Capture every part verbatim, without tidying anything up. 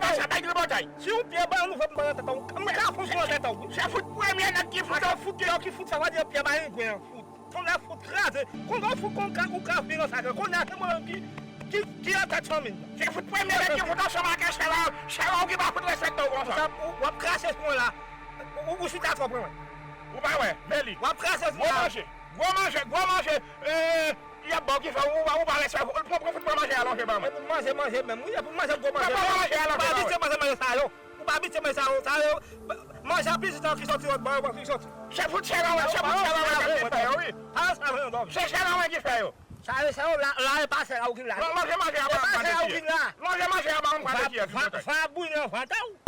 Sa bay tripotay. Si yon pyè ba nou fè m ba nan tèt ou, m ka fout sou nan tèt ou. Se fout premye nèg ki fout ou. Fout ki yo ki fout, sa vle di pyè ba yon gwen an fout. Konn lè fout kraze, konn lè fout konn ka ou ka vin nan sa, konn lè se mwen ki ki ki an tèt fanmi. Se fout premye nèg ki fout ansanm ak chèlè, chèlè ou ki pa fout respekte w konsa. W ap krache sou mwen la. Ou, ou chita twòp mwen. Ou pa wè, men li. W ap krache sou mwen la. Gwo manje, gwo manje, gwo manje. Y ap ba w ki fè ou pa, ou pa lèse pran, pran, pran manje a lonje ban mwen. E pou manje, manje menm. Wi, e pou manje gwo manje. Pran manje a lonje ban mwen. Ou pa abitye manje, manje sa yo. Ou pa abitye manje sa yo. Sa yo, manje a pitit an ki soti lòt bò yo, ki soti. Se fout chèlè, se fout chèlè ki fè yo, wi. Se chèlè ki fè yo. Sa yo, sa yo, la, la e pa chèlè ou ki la. Lonje manje a ban mwen, mande ki. Lonje manje a ban mwen, mande ki. Vabouyon, vantè w.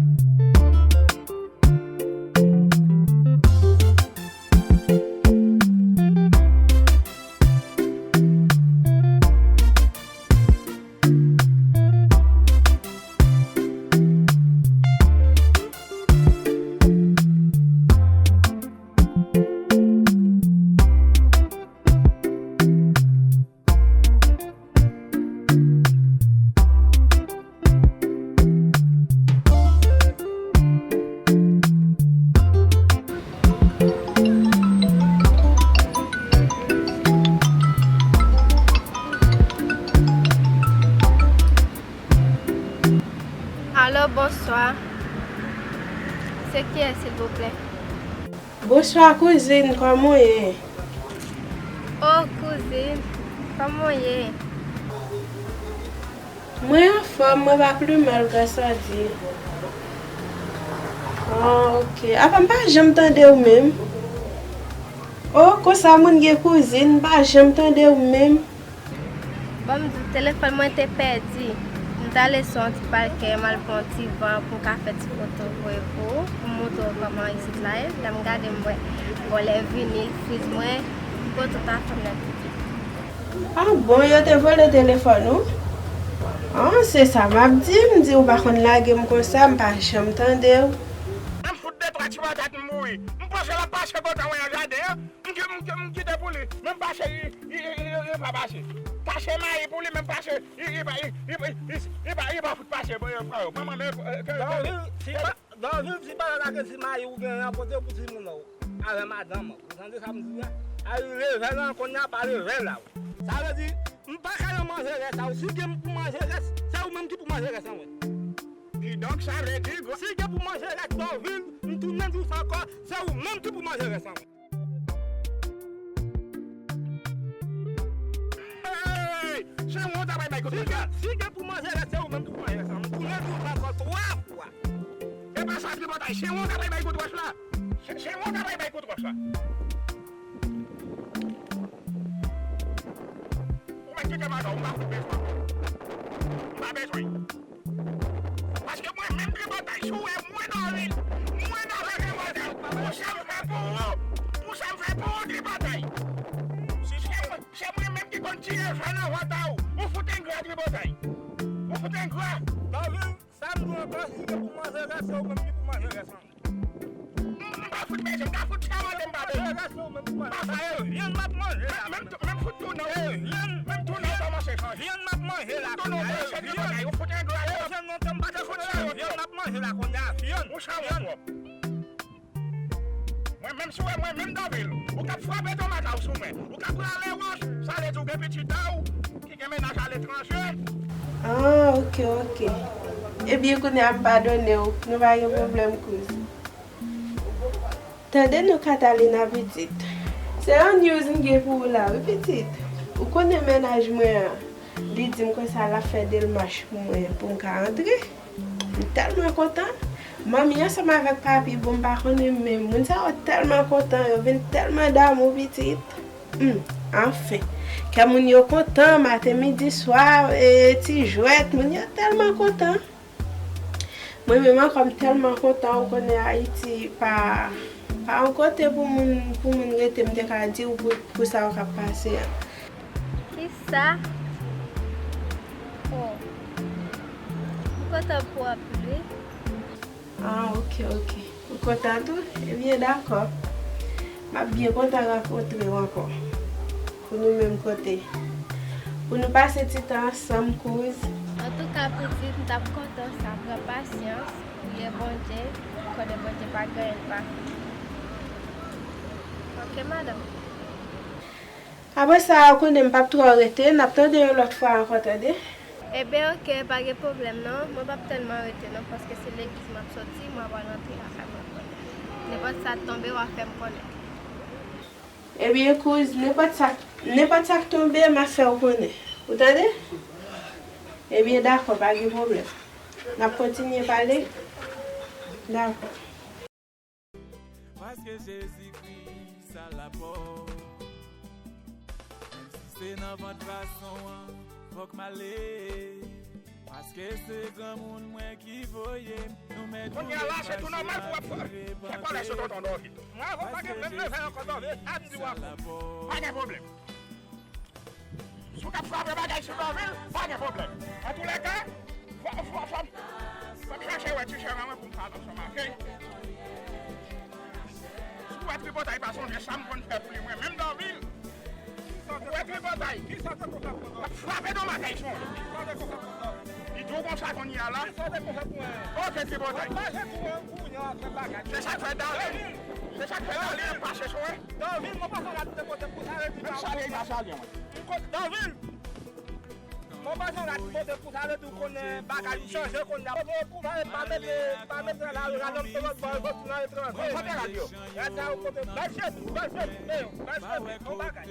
Alo, bonswa. Se kiyès, silvouplè? Bonswa kouzin, kòman w ye? O kouzin, kòman w ye? Mwen anfòm, mwen pa pli mal, gras a Dye. Ah, ok. Apa m pa janm tande w menm? O, konsa moun gen kouzin, m pa janm tande w menm. Bon, m di w, telefòn mwen te pèdi. M t ale sou yon ti palkè, m al pran yon ti van pou m ka fè ti foto voye pou ou, pou m montre w kòman isit la ye. Lè m gade, m wè vòlè vini, friz mwen, m kontan ta fè m nan pitit. Ah bon, yo te vòlè telefòn ou? Ah, se sa m ap di, m di ou pa konn lage m konsa, m pa janm tande w. An m fout de twa ti patat m mouri. M panse l ap pase kote mwen nan jaden an. M ki-, m ki-, m kite pou li. Menm pase, li, li, li, li, li pa pase. Tache mayi pou li, menm pase, li, li pa, li, li, li, li, li pa, li pa fout pase, bon, yo pran yo. Manman, men, eh, ke, ke, Danvil, si ke pa, Danvil, si pa la ke si mayi ou gen an pote pou timoun ou avè madanm ou. Ou tande sa m di a? Ay, leve la, kounye a pa leve la. Sa vle di, m pa ka nan manje rès la. Si gen pou manje rès, se ou menm ki pou manje rès la, mwen. Kidonk, sa vle di, gwa- Si gen pou manje rès Danvil, m tounen di w sa ankò, se ou menm ki pou manje rès la, mwen. Hey! Se wont a bay bay kote w la. Si gen pou manje rès, se ou menm ki pou manje rès la. M tounen di w sa ankò twa fwa. E pa sa, tripotay, se wont a bay bay kote w la. Se, se wont a bay bay kote w la. Ou mèt kite m atò, m pa fout bezwen. M pa bezwen. Paske mwen menm tripotay, si w wè mwen Danvil, mwen Danvil tripotay, pou sa m fè pou ou, pou sa m fè pou ou tripotay. Se mwen, se mwen menm ki konn tire fè nan vant a ou, ou fout engra tripotay. Ou fout engra. Danvil, sa m di w ankò, si gen pou manje rès, se ou menm ki pou manje rès la. M pa fout bezwen, m ka fout fè manje, m pa bezwen. Papa, e vyann m ap manje la. Menm, menm fout tounen w. E vyann. Menm tounen w kòmanse chanje. Vyann m ap manje la. Tounen w kòmanse vyann. Ou fout engra. E vyann non, m pa te fout chanje. Vyann m ap manje la kounye a, vyann. Ou chanje twòp. Mwen menm si w wè mwen menm Danvil, ou k ap frape tomat la ou sou mwen. Ou k ap rale wòch, sa vle di w gen pitit a w ki gen mennaj aletranje. Ah, ok, ok. Ebyen, kounye a m padone w. Nou pa gen pwoblèm, kouz. Tande non, Catalina pitit. Se yon news m gen pou ou la, wi, pitit. Ou konnen mennaj mwen an, li di m konsa l ap fè demach pou mwen, pou m ka antre. M tèlman kontan. Manmi ansanm avèk papi, bon, m pa konnen, men moun sa yo tèlman kontan, yo vin tèlman damou, pitit. Hmm, anfen. Kè moun yo kontan, maten, midi, swa, e, ti jwèt, moun yo tèlman kontan. Mwen menm ankò, m tèlman kontan, ou konnen Ayiti pa, pa yon kote pou moun, pou moun rete, m te ka di w pou, pou sa yo k ap pase a. Kisa? Oh. M kontan pou w anpil, wi. Ah, ok, ok. Ou kontan tou? Ebyen, dakò. M ap byen kontan rankontre w ankò. Pou nou menm kote. Pou nou pase ti tan ansanm, kouz. Antouka, pitit, m t ap kontan sa, pran pas Bondye, konnen Bondye pa gen anyen l pa fè. Ok, madanm. Apre sa, ou konnen m p ap twò rete, n ap tande yon lòt fwa ankò, tande. Eben, ok, pa gen pwoblèm non. Mwen p ap tèlman rete non, paske se legliz m ap soti, mwen pral rantre lakay mwen kounye a. Nenpòt sa k tonbe, w a fè m konnen. Ebyen, kouz, nenpòt sa, nenpòt sa k tonbe, m a fè w konnen. Ou tande? Ebyen, dakò, pa gen pwoblèm. N ap kontinye pale? Dakò. Paske Jezikri sa l ap ba w. Menm si se nan vant fason an, fòk m ale. Paske se granmoun mwen ki voye m, nou mèt. Kounye a la, se tou nòmal pou w ap fè kòlè sou tonton Dòvil. Mwen avè w pa gen menm leve ankò, Dòvil, sa m di w ankò. Pa gen pwoblèm. Si w t ap frape bagay sou Dòvil, pa gen pwoblèm. Antoulèka, fò, fò, fò, fò m chache wè ti sè mwen pou m pale ansanm avè l. Si w wè tripotay pa sonje sa m konn fè pou li mwen menm Dòvil. Ou wè tripotay. Kisa w te konn fè pou mwen? W ap frape nan makay sonje. Kisa w te konn fè pou mwen? Li di w konsa kounye a la. Kisa w te konn fè pou mwen? Ok, tripotay. Mwen pa jwenn pou mwen, pou mwen fè bagay. Se sa k fè Dòvil. Se sa k fè Dòvil ap mache sou mwen. Dòvil, mwen pa sa la te pote pou sa, redi pa. Menm salye, li pa salye mwen. Dòvil. Mwen pa jan rat pote pou sa vle di w konnen bagay yo chanje kounye a. Pote pou sa vle pa mete, pa mete nan lari, rale m te lòt bò, yo soti nan etranje. Kote rad yo? Rad sa yo pote, bèl chemiz, bèl chemiz, men yo, bèl chemiz, bon bagay.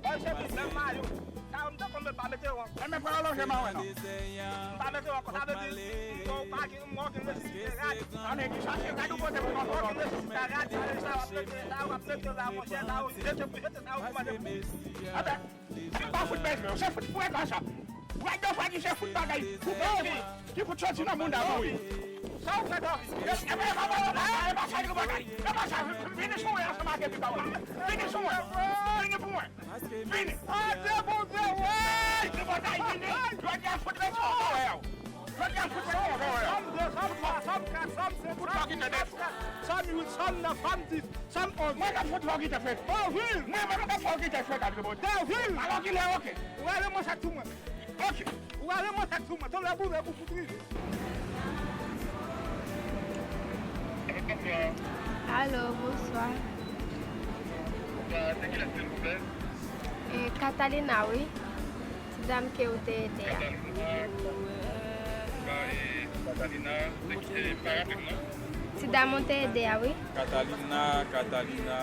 Bèl chemiz, bèl mayo. Sa yo m te konn pa mete yo ankò. Enben pran alonje mawen non. M pa mete yo ankò, sa vle di, m pa gen, m pa gen nesesite rad. Ann, ki chache rad ou pote pou nou. M pa gen nesesite rad, sa yo, sa yo ap mete, sa yo ap mete la, monchè, sa yo, jete pou jete, sa yo kòmanse pou. Enben, Se pa fout bezwen, se fout frekan sa. Brad de fwa ki se fout bagay pou pèdi, ki fout soti nan mouda pou wi. Sa w fè Dòvil? E pa, e pa, e pa, e pa sa li bagay. E pa sa, vini sou mwen ansanm ak epi pa w la. Vini sou mwen. Vini pou mwen. Vini. Adye Bondye, wi! Vini bagay, vini. Jodi a fout leson, pa wè w. Jodi a fout leson, pa wè w. Sòm de, Sòm twa, Sòm kat, Sòm senk, Sòm uit, Sòm nèf, Sòm dis. Sòm onz. Mwen k ap fout fè w kite fè. Dòvil! Mwen menm k ap fè w kite fè, gade bon. Dòvil! Alò kilè, oke. Ou rale mwen chak sou mwen. Oke. Ou rale mwen chak sou mwen. Tande boule pou fout rive. Alo, bonswa. Bonswa, se kilès, silvouplè? E, Catalina, wi. Ti dam ke ou te ede a. Catalina, ba, e, Catalina, se ki, e, m pa raple m non. Ti dam ou te ede a, wi. Catalina, Catalina.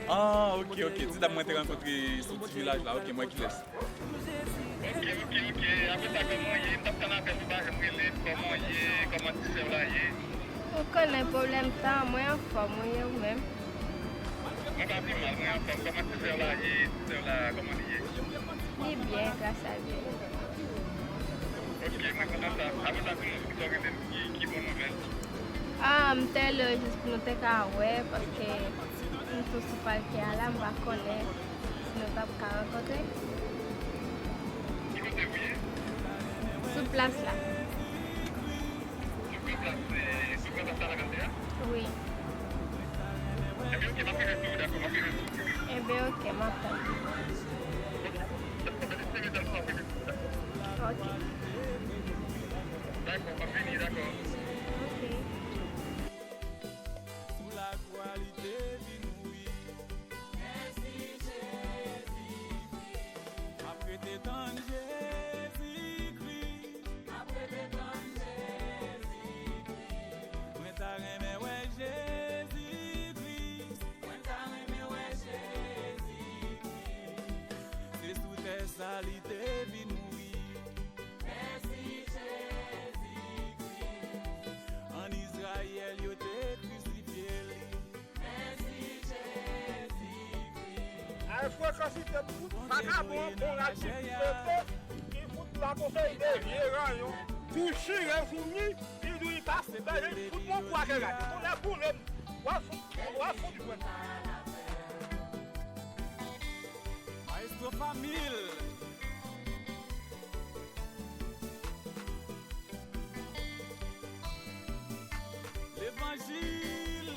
Ah, ok, ok. Ti dam mwen te rankontre sou ti vilaj la. Ok, m wè kilès. Ok, ok, ok. Apre sa, kòman w ye? M t ap tann apèl ou, pa janm rele. Kòman w ye? Kòman ti sè w la ye? Ou konnen pwoblèm tan, mwen anfòm, ou ye ou menm? Mwen pa pi mal, mwen anfòm. Kòman ti sè w la ye? Ti sè w la, kòman li ye? Li byen, gras a Dye. Ok, mwen kontan sa. Apre sa, kòman ki sa w rele m? Ki, ki bon nouvèl? Ah, m te rele w jis pou nou te ka wè, paske m tou sou palke a la, m pa konnen si nou t ap ka rankontre. Ki kote w ye? Sou plas la. Sou gran plas, e, sou gran plas la nan Grann Tè a? Wi. Ebyen, oke, m ap rive sou ou, dakò, m ap rive sou ou. Ebyen, oke, m ap tann. Dakò, m ap espere tèlman m ap rive sou ou, dakò. Oke. Dakò, m ap vini, dakò. Oke. Sou lakwa li te vin mouri. Mèsi Jezikri. M ap rete tann Jezikri. M ap rete tann Jezikri. Mwen ta renmen wè Jezikri. Mwen ta renmen wè Jezikri. Se sou tè sa li te vin mouri. Mèsi Jezikri. Ann Izrayèl yo te krisifye li. Mèsi Jezikri. Ay frekansite pou tout vakabon, bon rad ki fout mete, ki fout lakonsèy de vye ranyon, tou chire sou mi, li dou li pase, bèl li fout bon kou ak rad. Tonnè boule m. W ap fout, w ap fout jwenn. Maestro Famil. Levanjil.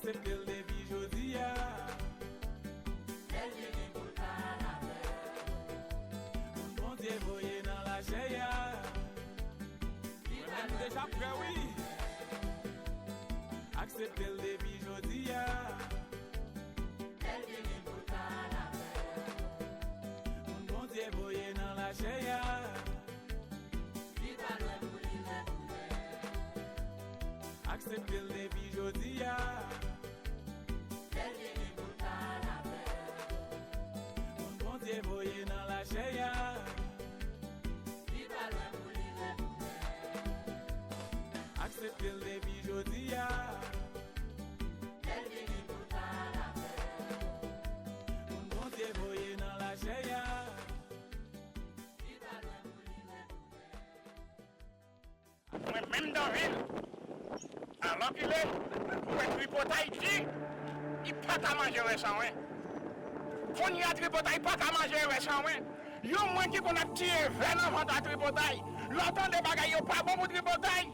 Aksepte l depi jodi a. Lè l vini pou l pa al avè w. Moun Bondye voye nan lachè a. Mwen menm m deja prè wi. Aksepte l depi jodi a. Lè l vini pou l pa al avè w. Moun Bondye voye nan lachè a. Li pa lwen pou li retounen. Aksepte l depi jodi a. Lè l vini pou l pa al avè w. Moun Bondye voye nan lachè a. Li pa lwen pou li retounen. Aksepte l depi jodi a. Lè l vini pou l pa al avè w. Moun Bondye voye nan lachè a. Li pa lwen pou li retounen. Mwen menm Danvil, alòkile, ou wè tripotay di, li pa ka manje rès anwen. Kounye a tripotay pa ka manje rès anwen. Yon moun ki konn ap tiye vè nan vant a tripotay, lè w tande bagay yo pa bon pou tripotay,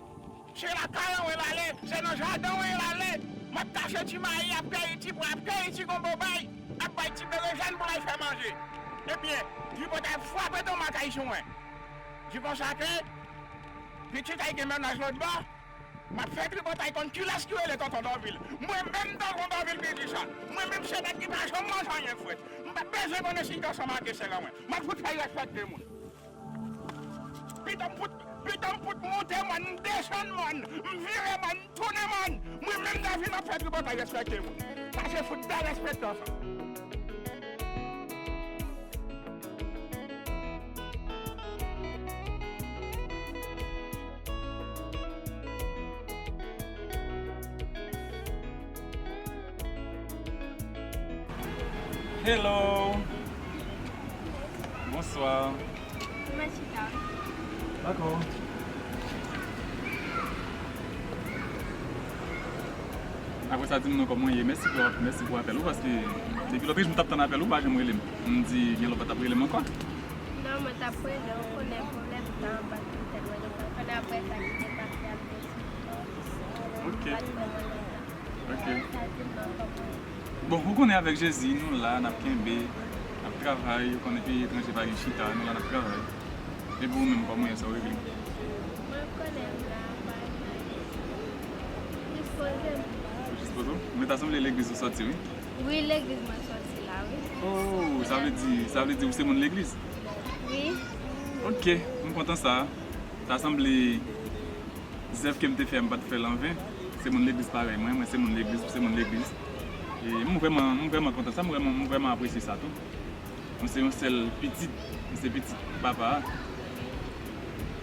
se lakay anwen l ale, se nan jaden anwen l ale. M ap tache ti mayi, ap keyi ti pwa, ap keyi ti gonbo bay, ap bay ti berejèn pou l al fè manje. Ebyen, tripotay ap frape tonm lakay sou mwen. Di konsa ke pitit a gen mennaj lòt bò, m ap fè tripotay konn kilès ki rele tonton Danvil. Mwen menm tonton Danvil ki di sa. Mwen menm se nèg ki pa janm manje anyen frèt. M pa bezwen konnen si l te ansanm ak sè lan mwen. M ap fout fè respekte moun. Pito m fout, pito m fout monte mòn, m desann mòn, m vire mòn, m tounen mòn. Mwen menm Danvil m ap fè tripotay respekte moun. Sa se fout derespektan sa. Hello. Bonswa. Mwen chita. Dakò. Apre sa, di m non kòman w ye. Mèsi pou, mèsi pou apèl ou, paske depi lòt jou m t ap tann apèl ou, ou pa janm rele m. M di, gen lè w pa t ap rele m ankò. Non, mwen t ap rele w, ou konnen pwoblèm tan an pa t tèlman lontan. Konnen apre sa ki te pase a, m te sou kò. Ok. Ou pa t vrèman lontan. Ok. Sa di m non kòman w ye. Bon, ou konnen avèk Jezi, nou la, n ap kenbe, n ap travay, ou konnen peyi etranje pa gen chita, nou la, n ap travay. Epi ou menm, kòman w ye, sa w regle? Mwen konnen m la, pa gen anyen. Jis poze m. Jis poze w? Men ta sanble legliz ou sòti, wi. Wi, legliz mwen sòti la, wi. Oh, sa vle di, sa vle di ou se moun legliz? Wi. Ok, m kontan sa. Ta sanble zèv ke m te fè a, m pa t fè l anven. Se moun legliz parèy mwen, mwen se moun legliz, ou se moun legliz. E m vrèman, m vrèman kontan sa, m vrèman, m vrèman apresye sa tou. Mwen se yon sèl pitit, mwen se pitit papa a.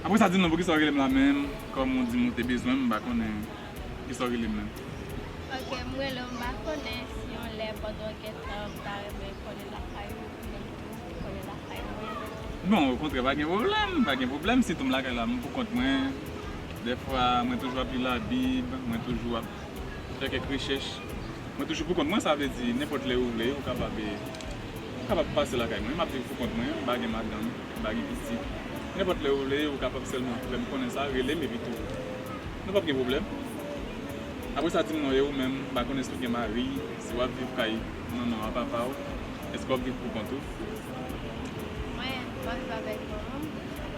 Apre sa, di m non, poukisa w rele m la menm? Kòm ou di m ou te bezwen m, m pa konnen kisa w rele m menm. Ok, m rele w, m pa konnen si yon lè pandan w gen tan, m ta renmen konnen lakay ou, konnen tou, konnen lakay mwen. Bon, okontrè, pa gen pwoblèm, pa gen pwoblèm, sitou m lakay la, m pou kont mwen. Dèfwa, mwen toujou ap li Labib, mwen toujou ap fè kèk rechèch. Mwen toujou pou kont mwen, sa vle di nenpòt lè ou vle, ou kapab, ou kapab pase lakay mwen. M ap viv pou kont mwen, m pa gen madanm, m pa gen pitit. Nenpòt lè ou vle, ou kapab sèlman fè m konnen sa, rele m epi tou. Nou p ap gen pwoblèm. Apre sa, di m non, e ou menm, m pa konnen si w gen mari, si w ap viv kay manman w ak papa w, èske w ap viv pou kont ou? Mwen, m ap viv avèk manman m,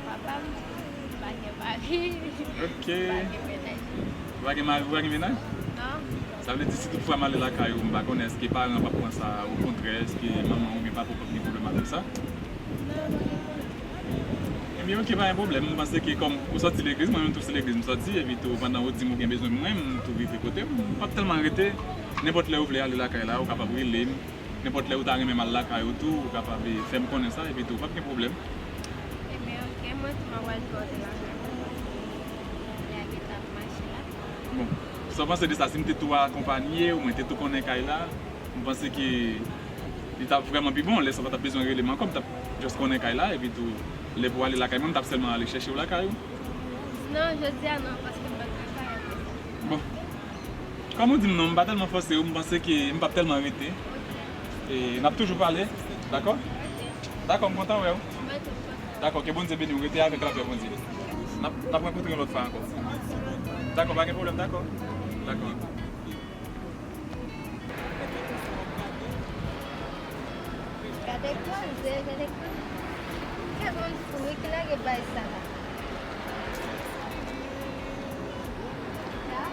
papa m, m pa gen mari, ok, m pa gen mennaj. Ou pa gen mari, ou pa gen mennaj? Non. Sa vle di, si toutfwa m ale lakay ou, m pa konnen èske paran p ap pran sa, okontrè, èske manman oubyen papa w p ap gen pwoblèm avèk sa? Non, pa gen pwoblèm. Ebyen, ok, pa gen pwoblèm. M panse ke kòm ou sòti legliz, mwen menm tou se legliz m sòti, epi tou pandan ou di m ou gen bezwen mwen, m tou rive kote m. M p ap tèlman rete. Nenpòt lè ou vle ale lakay la, ou kapab rele m. Nenpòt lè ou ta renmen m al lakay ou tou, ou kapab, eh, fè m konnen sa, epi tou, p ap gen pwoblèm. Ebyen, ok, mwen tou m ap al jwe lakay mwen, paske lè a gentan ap mache la. Bon, sa w panse de sa? Si m te tou akonpanye w, mwen te tou konnen kay la, m panse ke li t ap vrèman pi bon, lè sa w pa t ap bezwen rele m ankò, m t ap just konnen kay la, epi tou, lè pou w ale lakay mwen, m t ap sèlman ale chèche w lakay ou. Non, jodi a non, paske m pa gen kay apre sa. Bon. Kòm ou di m non, m pa tèlman fòse w, m panse ke m p ap tèlman rete. Ok. E n ap toujou pale, dakò? Ok. Dakò, m kontan wè w. Mwen tou, m kontan. Dakò, ke Bondye beni w, rete avèk lapè Bondye. N ap, n ap rankontre yon lòt fwa ankò. Dakò, pa gen pwoblèm, dakò? Dakò. Dekoze, dekoze. Kè bann fou wi ki lage bay sa la. Ya.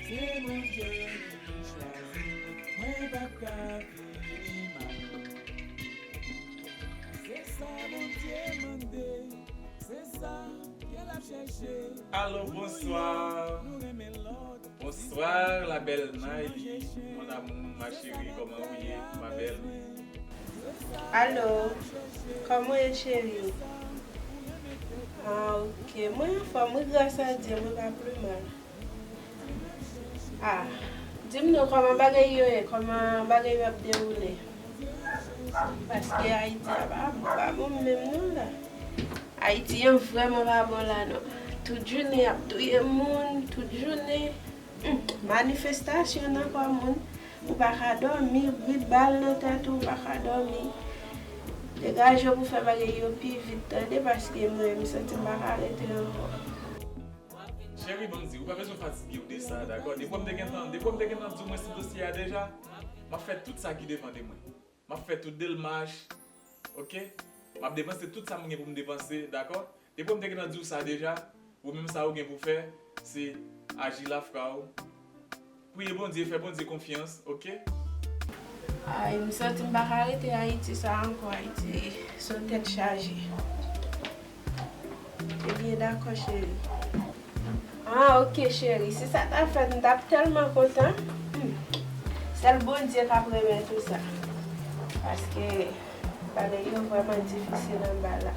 Se Bondye ki chwazi, mwen p ap ka vini mal. Se sa Bondye mande, se sa ke l ap chèche. Alo, bonswa. Bonswa, la belle Nayli, mon amour, ma chérie, kòman ou ye, ma belle? Alo, kòman w ye, cheri? Ah, ok. Mwen anfòm, wi, gras a Dye, mwen pa pli mal. Ah, di m non, kòman bagay yo ye? Kòman bagay yo ap dewoule? Paske Ayiti a pa, pa bon menm non la. Ayiti an vrèman pa bon la non. Tout jounen y ap touye moun, tout jounen. Hmm, manifestasyon nan kò moun. Ou pa ka dòmi, bri bal nan tèt ou, ou pa ka dòmi. Degaje w pou fè bagay yo pi vit, tande, paske mwen, m santi m pa ka rete ankò. Cheri, ban m di, ou pa bezwen fatige w de sa, dakò? Depi w m te gentan, depi w m te gentan di w mwen sou dosye a deja, m ap fè tout sa ki depann de mwen. M ap fè tout demach, ok? M ap depanse tout sa m gen pou m depanse, dakò? Depi w m te gentan di w sa deja, ou menm sa ou gen pou fè, se aji la, fra w. Priye Bondye, fè Bondye konfyans, ok? Ay, m santi m pa ka rete Ayiti sa ankò, Ayiti, se yon tèt chaje. Ebyen, dakò, cheri. Ah, ok, cheri. Si sa ta fèt, m t ap tèlman kontan. Hmm. Sèl Bondye k ap remèt ou sa. Paske bagay yo vrèman difisil anba la.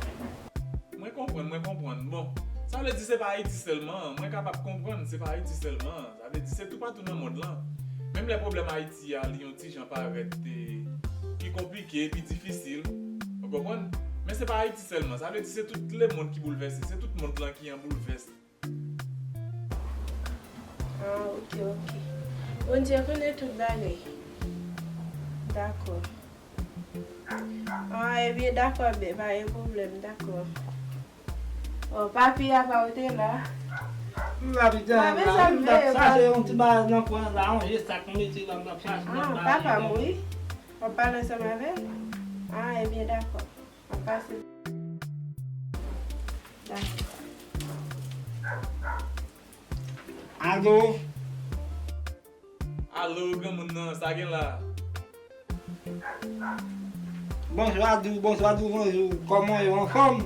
Mwen konprann, mwen konprann. Bon, sa vle di se pa Ayiti sèlman. Mwen kapab konprann, se pa Ayiti sèlman. Sa vle di se toupatou nan mond lan. Menm lè pwoblèm Ayiti a, li yon ti jan parèt, eh, pi konplike, pi difisil. Ou konprann? Men se pa Ayiti sèlman. Sa vle di se tout lemonn ki boulvèse. Se tout mond lan ki an boulvès. Ah, ok, ok. Bondye konnen tout bagay. Dakò. Ah, ebyen, dakò, bè, pa gen pwoblèm, dakò. Oh, papi a pa ou te la? M la, pita, m la, m t ap chache yon ti bagay nan kwen la, yon je sak m mete la, m t ap chache nan bagay. Ah, papa m, wi. W ap pale ansanm avè l? Ah, ebyen, dakò. M ap pase. Dakò. Alo? Alo, granmoun nan, sa gen la? Bonswa, Dou, bonswa, Dou, bonjou. Kòman yo, anfòm?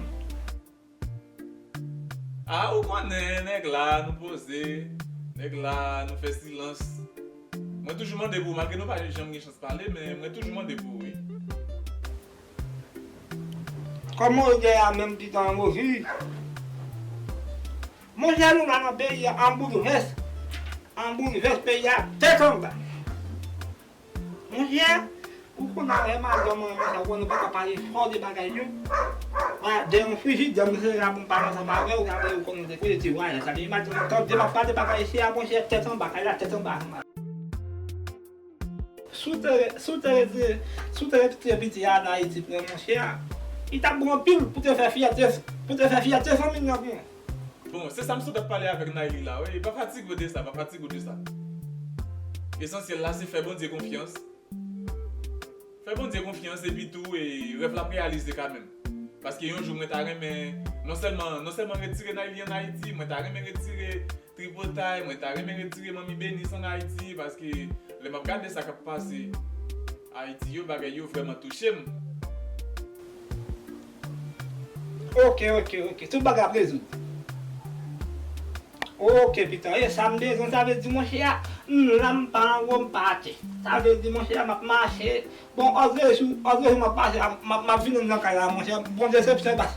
Ah, ou konnen, nèg la, nou poze. Nèg la, nou fè silans. Mwen toujou mande pou ou, malgre nou pa janm gen chans pale, men mwen toujou mande pou ou, wi. Kòman ou ye a menm, pitan, anmouvi? Monchè, nou la nan peyi a, an boulvès. An boulvès, peyi a tèt anba. Monchè, ou konn avè madanm mwen, monchè, ou konn nou pa ka pale fò de bagay yo. Wè, de yon frijidè, m se la pou m pale ansanm avè w, gade ou konn nou te koze ti vwayaj la. Imajine w tande m ap pale bagay isi a, monchè, tèt anba, kay la tèt anba. Si w te, si w te retire, si w te retire piti a nan Ayiti pou mwen, monchè, li t ap bon anpil pou te fè fyète, pou te fè fyète fanmi l nan pou mwen. Bon, se sa m sot ap pale avèk Nayli la, wi. Pa fatige w de sa, pa fatige w de sa. Esansyèl la, se fè Bondye konfyans. Fè Bondye konfyans, epi tou, e, rèv la ap reyalize kanmenm. Paske yon jou, mwen ta renmen, non sèlman, non sèlman retire Nayli ann Ayiti, mwen ta renmen retire tripotay, mwen ta renmen retire Manmi Benis ann Ayiti, paske lè m ap gade sa k ap pase Ayiti yo, bagay yo vrèman touche m. Ok, ok, ok. Tout bagay ap rezoud. Ok, pita. E sa m bezwen, sa vle di, monchè, m la, m pa anwo, m pa atè. Sa vle di, monchè, m ap mache. Bon, òdrejou, òdrejou m ap mache, m ap, m ap vini nan kay la, monchè. Bondye se pye bas.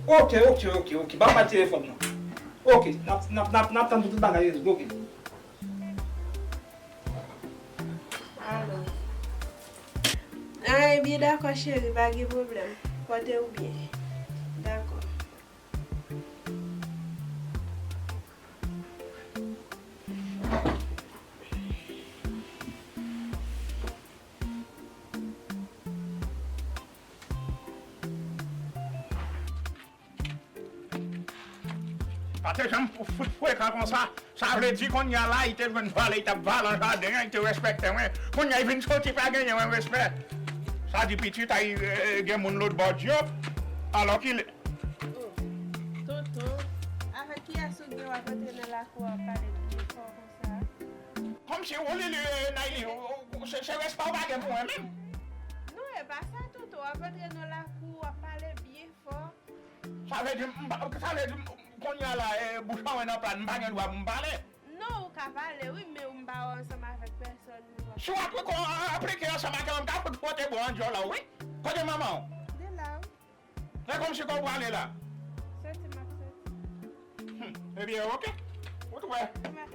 Ok, ok, ok, ok. Ban m bay telefòn nan. Ok, n ap, n ap, n ap, n ap tann pou tout bagay rezoud, ok. Alo. Ah, ebyen, dakò, cheri, pa gen pwoblèm. Pòte w byen. Dakò. Pa te janm fout frekan konsa. Sa vle di kounye a la, li te jwenn valè, li t ap valè nan jaden an, li te respekte mwen. Kounye a, li vin soti, pa genyen mwen respè. Sa di pitit a, eh, gen moun lòt bò Dye. Alò ki lè. Oh, tonton, avèk kiyès ou gen w ap antre nan lakou a w ap pale byen fò konsa? Kòmsi ou li, li, Nayli, ou, ou, se, se respè ou pa gen pou mwen menm. Non, e pa sa, tonton. W ap antre nan lakou, w ap pale byen fò. Sa vle di, m pa, sa vle di, m, kounye a la, e, bouch pa mwen nan pla, m pa gen dwa pou m pale. Non, ou ka pale, wi, men m pa wè ansanm avèk pèsòn. Si w ap, w ap aplike ansanm ak mwen, m ka fout fwote bò an dyòl la, wi. Kote manman w? Li la, wi. Se kòmsi kò w prale la. Soti, m ap soti. Hmm, ebyen, oke. Ou t wè.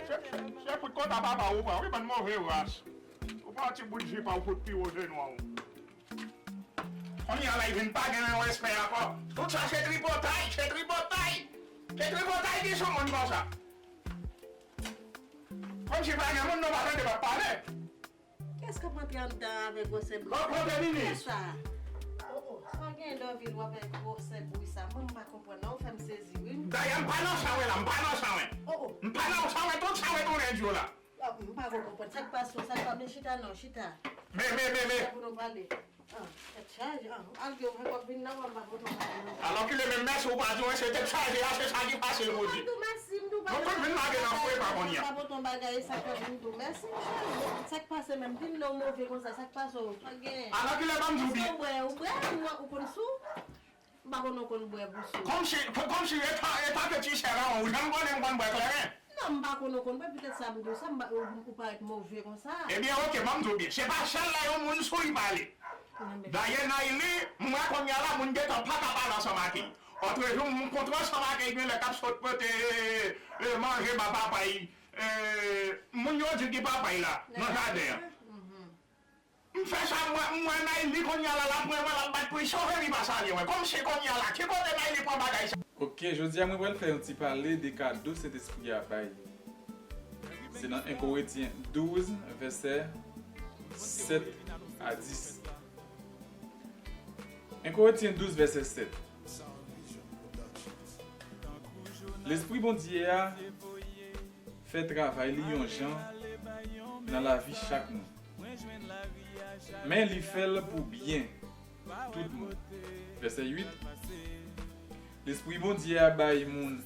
Se, se fout konta papa ou pran, wi, bann move ras. Ou pran ti bout jip a, ou fout pi wo jenou an. Kounye a la, li vin pa gen yon respè ankò. Tout sa se tripotay, se tripotay. Se tripotay ki sou moun konsa. Kòmsi pa gen moun, non, pa tande, pa pale. Kiyès k ap antre anndan avèk gwosè bri? Bon, bon, Dominique. Kiyès sa? Oh, oh, sa gen Dòvil w ap fè gwosè bri sa? Mwen, m pa konprann, non, ou fè m sezi, wi. Dayè, m pa nan sa, wi, la, m pa nan sa, wi. Oh, oh. M pa nan sa, wi, tout sa, wi, tounen di w la. Ah, m pa ko konprann. Sa k pase w? Sa k pa vle chita non, chita. Men, men, men, men. Chita pou nou pale. Ah, tèt chaje. Ah, al gen w fè w ap vin nan w, m pa ko konprann non. Alò ki lè menm mèsi ou pa di w, se tèt chaje a, se sa ki pase l pou di. M di w mèsi, m di w pa. Nou tout vin lage nan fwe pa kounye a. Pa pote yon bagay, sa k fè m di w mèsi, monchè. Sa k pase menm? Di m non w move konsa, sa k pase w? Pa gen. Alò ki lè ban m di w byen. Èske w bwè, ou bwè, ou, ou konn sou? M pa konn ou konn bwè pou sou. Kòmsi, kòmsi eta, eta ke ti sè la, ou janm konnen m konn bwè kleren? Non, m pa konn ou konn bwè, petèt sa m di w sa, m pa, ou, ou parèt move konsa. Ebyen, oke, ban m di w byen. Se pa sèl lè yon moun sou li pale. Dayè, Nayli, m wè kounye a la, moun gentan pa ka pale ansanm ak li. Otrejou, m kontre ansanm ak li, gen lè k ap sot pote, e, e, manje ba papa l. E, moun yo di ki papa l la, nan jaden an. M fè sa, m wè, m wè Nayli kounye a la, l ap mwen, mwen, l ap bat pou li, sove li pa salye mwen. Kòmsi kounye a la, ki kote Nayli pran bagay sa? Oke, jodi a mwen pral fè yon ti pale de kado Sentespri a bay. Se nan en Korentyen douz, vèsè sèt a dis. En Korentyen douz, vèsè sèt. Lespri Bondye a fè travay li yon jan nan lavi chak moun. Men li fè l pou byen tout moun. Vèsè uit. Lespri Bondye a bay moun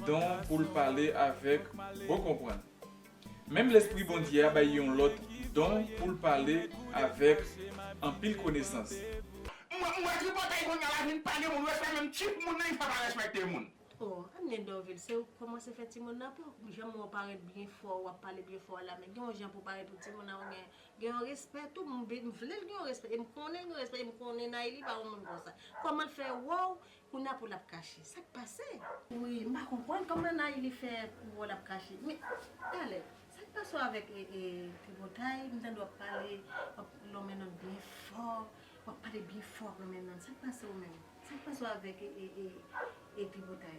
don pou l pale avèk bon konprann. Menm Lespri Bondye a bay yon lòt don pou l pale avèk anpil konesans. M wè, m wè tripotay kounye a la vin pa gen moun respè, menm tip moun nan li fè pa respekte moun. Oh, anmye Dòvil, se ou k kòmanse fè timoun nan pè. Jan w parèt byen fò, w ap pale byen fò a la, men gen yon jan pou parèt pou timoun nan, ou gen, gen yon respè tou, m vle l gen yon respè, e m konnen l gen yon respè, e m konnen Nayli pa yon moun konsa. Kòman l fè wè w, kounye a pou l ap kache? Sa k pase? Wi, m pa konprann kòman Nayli fè pou wè l ap kache. Men, talè, sa k pase w avèk, e, e, tripotay? M tande w ap pale, w ap lonmen nòt byen fò, w ap pale byen fò, lonmen nòt. Sa k pase w menm? Sa k pase w avèk, e, e, e, e tripotay?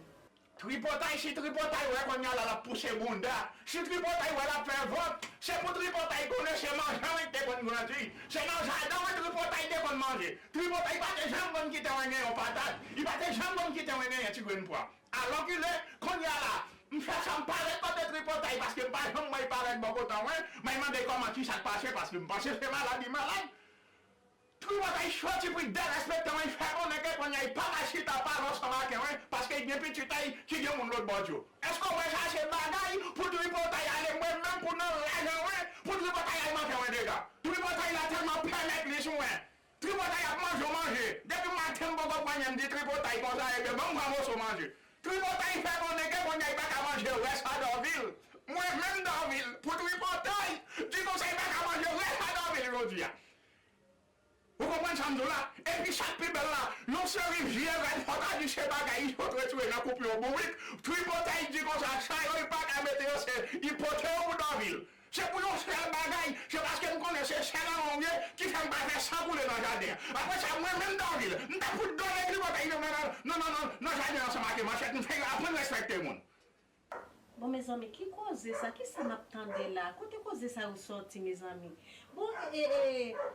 Tripotay, si tripotay wè kounye a la, l ap pouse bounda, si tripotay wè l ap fè vant, se pou tripotay konnen se manje wi te konn grandi. Se nan jaden wi tripotay te konn manje. Tripotay pa te janm konn kite mwen gen yon patat. Li pa te janm konn kite mwen gen yon ti grenn pwa. Alòkile, kounye a la, m fè sa m parèt kote tripotay, paske m pa janm wè l parèt bò kote mwen, mwen mande kòman kisa k pase, paske m panse se malad li malad. Tripotay soti pou l derespekte mwen, fè konnen ke kounye a li pa ka chita pale ansanm ak mwen, paske l gen pitit a li ki gen moun lòt bò Dye. Èske w wè sa se bagay pou tripotay ale mwen menm pou nan lajan mwen, pou tripotay al manje mwen dega? Tripotay la tèlman pèmèt li sou mwen. Tripotay ap manje w manje. Depi maten m poko pran anyen, m di tripotay konsa, ebyen ban m pran moso manje. Tripotay fè konnen ke kounye a li pa ka manje rès a Dòvil. Mwen menm Dòvil, pou tripotay di konsa li pa ka manje rès a Dòvil jodi a. Ou konprann sa m di w la? Epi sa k pi bèl la, yon seri vye rad fò ta di se bagay li sot retire nan koup yon bourik. Tripotay di konsa, sa yo li pa ka mete yo, se li pote yo pou Dòvil. Se pou yon sèl bagay, se paske m konnen se sèl an ou ye ki fè m pa fè san koule nan jaden an. Apre sa, mwen menm Dòvil, m ta fout done tripotay nan, nan, nan, nan, nan jaden an ansanm ak manchèt, m fè yo aprann respekte moun. Bon, mezanmi, ki koze sa? Kisa m ap tande la? Kote koze sa yo sòti, mezanmi? Bon, e, e, e,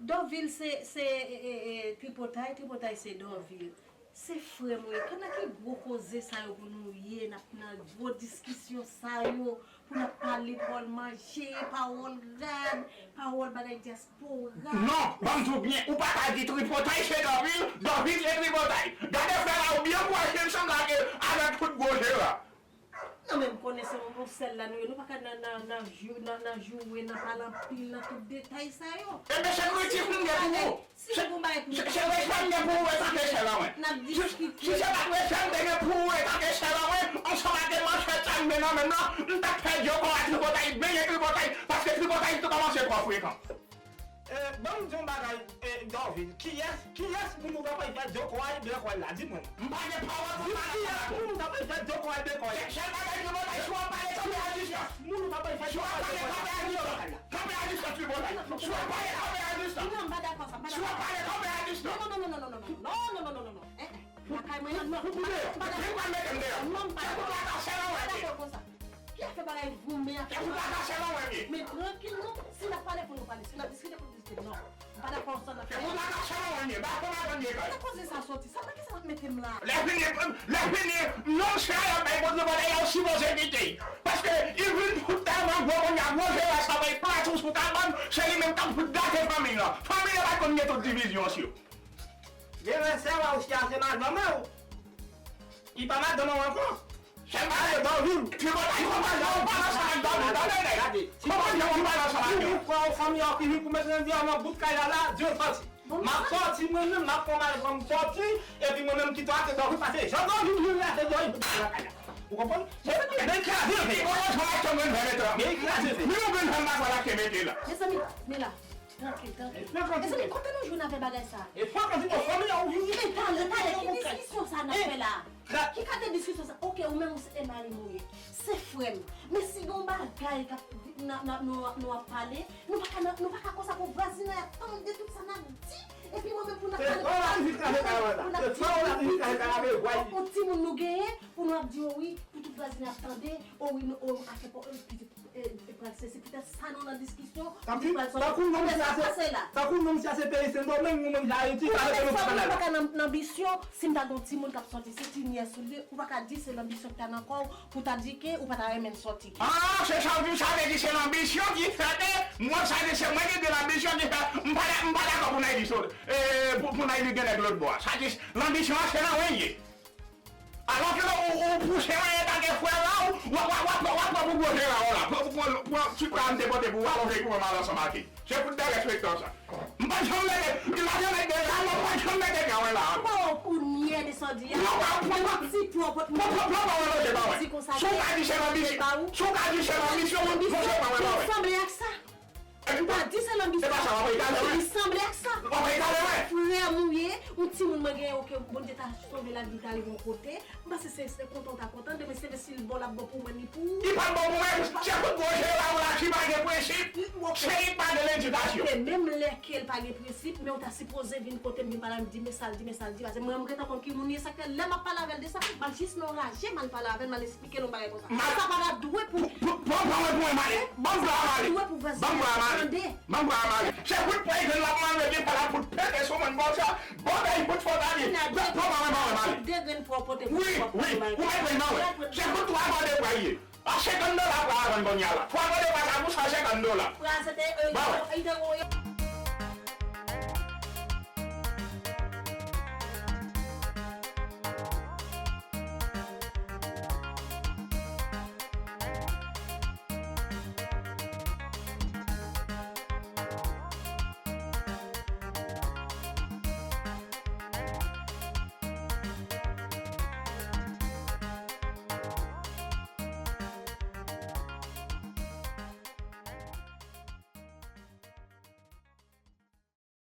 Dòvil se, se, e, e, e, tripotay, tripotay se Dòvil. Se frè m ou ye. Nan ki gwo koze sa yo pou nou ye, n ap nan gwo diskisyon sa yo, pou n ap pale pawòl manje, pawòl rad, pawòl bagay dyaspora. Non, ban m di w byen, ou pa ka di tripotay se Dòvil, Dòvil se tripotay. Gade frè la, ou byen pwòch, se m sanble ke avèk tout gwo je la. Non, men m konnen se yon, yon sèl la nou ye. Nou pa ka nan, nan, nan jou, nan, nan joure, nan pale anpil, nan tout detay sa yo. Ebyen, se kritik m gen pou ou. Si nou gon bagay pou nou pale, se respè m gen pou ou, etanke sè la mwen. N ap diskite. Si se pa t respè m te gen pou ou, etanke sè la mwen, ansanm ak manchèt sa m gen nan men m nan, m t ap fè djoko a tripotay, benyen tripotay, paske tripotay te kòmanse twò frekan. Eh, ban m di yon bagay, eh, Dòvil. Kiyès, kiyès pou nou ta pral fè djoko a bèkòy la? Di mwen. M pa gen pawòl pou m pale avèk ou. Kiyès pou nou ta pral fè djoko a bèkòy la? Sèl bagay ki mwen bay, si w ap pale, kanpe a distans. Moun nou ta pral fè djoko a bèkòy la. Si w ap pale, kanpe a distans. Kanpe a distans, tripotay. Si w ap pale, kanpe a distans. Non, m pa dakò sa, m pa dakò sa. Si w ap pale, kanpe a distans. Non, non, non, non, non, non, non, non, non, non, non, non, non. Eh, eh. Lakay mwen an, non. Ou, ou deyò. Vin pa mete m deyò. Non, m pa dakò. Kè pou pa kase nan mwen. M pa dakò konsa. Ki afè bagay goumen, afè. Kè pou pa kase nan mwen. Men trankil non. Si n ap pale, pou nou pale. Si n ap diskite, pou nou diskite. Non. M pa dakò sa n ap fè. Kè pou pa kase nan mwen. Ba pou madanm ye kay. Sa koze sa soti? Sa nan ki sa n ap mete m la? Lè fini, lè fini, non, se a y ap bay bon travay la, ou sipoze kite. Paske li vin fout tèlman gwo, kounye a gwo jera sa bay plato sou kabann, se li menm k ap fout gate fanmi lan. Fanmi lan pa t konn gen tout divizyon si yo. Gen lè sè w a ou chita se madanm ou. Li pa madanm ou ankò. Se pa madanm ou. Tripotay, kòman jan ou pale ansanm ak Dòvil? Tande nèg. Kòman jan ou pale ansanm ak yo? Ou frè ou fanmi ou ki vin pou mete nan di a nan bout kay la la, di yo sòti. M ap sòti mwen menm, m ap pran malèt mwen, m sòti, epi mwen menm kite w ate Dòvil, paske jan Dòvil vin la, se Dòvil pou lakay la. Ou konprann? Men kraze l. Li bon ansanm ak tann grenn vè mete la. Men kraze l. Men yon grenn vè m pa kwè l ap ke mete la. Mezanmi, men la. Trankil, trankil. Mezanmi, kote nou jwenn avè bagay sa? E fò ke se fanmi a ou vini. Men talè, talè, ki diskisyon sa n ap fè la? Ki kalite diskisyon sa? Oke, ou menm ou se e mari m ou ye. Se frè m. Men si gen yon bagay k ap, n a, n a, nou, nou ap pale, nou pa ka, nou pa ka konsa pou vwazinay ap tande tout sa n ap di. Epi mwen menm pou n ap pale, pou n ap di, pou n ap di, pou, pou, pou, pou timoun nou genyen, pou nou ap di, o wi, pou tout vwazinay ap tande, o wi, nou, o, afè, o, pitit. E, e pral sezi, petèt sa nou nan diskisyon, tankou nonm sa se, tankou nonm sa se peyi Sendomeng, ou menm se Ayiti, ou pa mete nou nan kanal. Ou pa ka nan, nan anbisyon, si m ta gon timoun k ap sòti, se ti nyès ou li ye, ou pa ka di se lanbisyon ki ta nan kò w, pou ta di ke ou pa ta renmen l sòti. Ah, se sa w di, sa vle di se lanbisyon ki fè ke, mwen sa di se mwen ki di lanbisyon ki fè, m pa, m pa dakò pou Nayli sòti, e, pou, pou Nayli gen nèg lòt bò a. Sa di, lanbisyon an se nan wen l ye. Alò ke ou, ou pouse anyen tanke frè la, ou, w ap, w ap, w ap, w ap pran pou gwo jera w la. Pran, pran, pran ti pra m te pote pou ou, alò ke pou mwen mal ansanm ak li. Se pou derespektan sa. M pa t janm mete, imajine de la, mwen pa t janm mete kè mwen la. Ou pa wè kounye a desann di a. Non, pa, pa, pa, ti pwòpòt mwen. Pran, pran, pran, pran, manje pa mwen. Si w ka di se lanbisyon, si w ka di se lanbisyon, manje pa mwen, pa mwen. Sanble ak sa. M pa di se lanbisyon. Se pa sa, w ap egare mwen. Li sanble ak sa. W ap egare mwen. Frè m ou ye, yon timoun mwen genyen, oke, Bondye ta sove lavi, li ta rive yon kote. M panse se, se kontan w ta kontan, demen se si l bon, l ap bon pou mwen, ni pou ou. Li pa bon pou mwen, se tout gwo jera w la ki pa gen prensip, se li k pa gen ledikasyon. Oke, menm lè ke l pa gen prensip, men w ta sipoze vin kote m, vin pale avè m, di men sa l di, men sa l di, paske mwen, m gentan konn ki moun li ye, sa k fè lè m ap pale avè l de sa, m al jis nan yon raje, m al pale avè l, m al esplike l yon bagay konsa. Sa pa ta dwe pou. Pran, pran mwen pou mwen male. Ban m vwa male. Ban m vwa male. Ban m vwa male. Se fout pran jwenn l ap male, gen pa la fout pete sou mwen konsa. Bon, ben, fout fò ta di. Pran mwen, mwen male. De grenn pou w pote pou. Wi, wi. Ou mèt pran mwen. Se fout twa mande pran ye. A senkant dola pou a vann kounye a la. Twa mande pa sa pou san senkant dola. Ba mwen.